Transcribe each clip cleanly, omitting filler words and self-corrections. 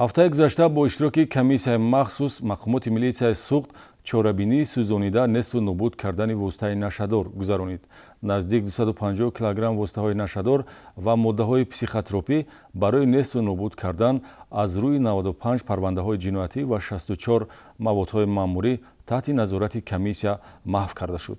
Ҳафтаи гузашта бо иштироки комиссияи махсус мақомоти милитсияи Суғд чорабинии сӯзонида, несту нобуд кардани воситаи нашъадор гузаронид. Наздик 250 килограмм воситаҳои нашъадор ва моддаҳои психотропӣ барои несту нобуд кардан аз рӯи 95 парвандаҳои ҷиноятӣ ва 64 маводҳои маъмурӣ таҳти назорати комиссия маҳв карда шуд.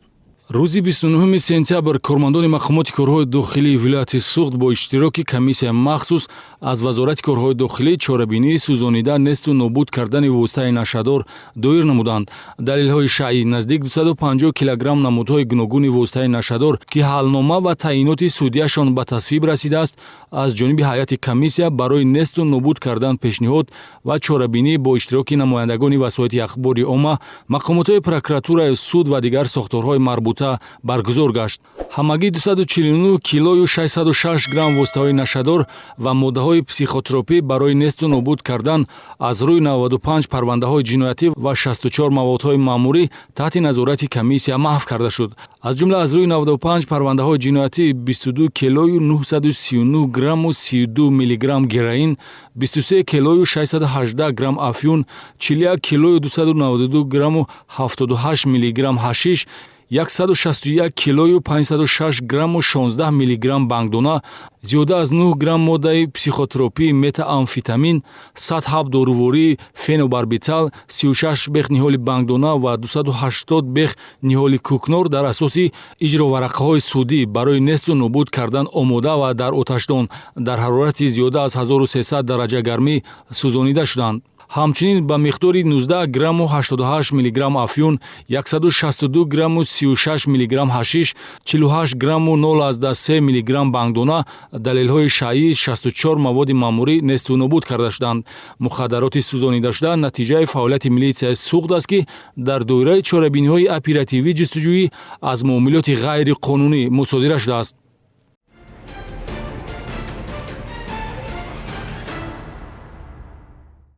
Рӯзи 29 сентябр кормандони мақомоти корҳои дохилии вилояти Суғд бо иштироки комиссияи махсус аз Вазорати корҳои дохилӣ чорабинии сӯзонида, несту нобуд кардани воситаи нашъадор доир намуданд. Далелҳои шаъӣ: наздик 250 килограмм намудҳои гуногуни воситаи нашъадор, ки ҳалнома ва таъиноти судияшон ба тасвиб расидааст, аз ҷониби ҳайати комиссия барои несту нобуд кардан пешниҳод ва чорабинӣ бо иштироки намояндагони васоити ахбори омма, мақомотҳои прокуратураи суд ва дигар сохторҳои марбута баргузор гашт. Ҳамагӣ 249 килою 606 грамм воситаҳои нашъадор ва моддаҳои психотропӣ барои несту нобуд кардан аз рӯи 95 парвандаҳои ҷиноятӣ ва 64 маводҳои маъмурӣ таҳти назорати комиссия маҳв карда шуд. Аз ҷумла, аз рӯи 95 парвандаҳои ҷиноятӣ 22 килою 939 грамму 32 миллиграмм героин, 23 килою 618 грамм афюн, 41 килою 292 грамму 78 миллиграмм ҳашиш, 161 килою 506 грамму 16 миллиграмм бангдона, зиёда аз 9 грамм моддаи психотропии метаамфетамин, 100 ҳаб дорувории фенобарбитал, 36 бех ниҳоли бангдона ва 280 бех ниҳоли кӯкнор дар асоси иҷроварақаҳои судӣ барои несту нобуд кардан омода ва дар оташдон дар ҳарорати зиёда аз 1300 дараҷа гармӣ сӯзонида шуданд. Ҳамчунин ба миқдори 19 грамму 88 миллиграмм афюн, 162 грамму 36 миллиграмм ҳашиш, 48 грамму 0,3 миллиграмм бангдона далелҳои шаъии 64 маводи маъмурӣ несту нобуд карда шуданд. Мухаддароти сӯзонидашуда натиҷаи фаъолияти милитсияи Суғд аст, ки дар доираи чорабиниҳои оперативӣ ҷустуҷӯӣ аз муомилоти ғайриқонунӣ мусодира шудааст.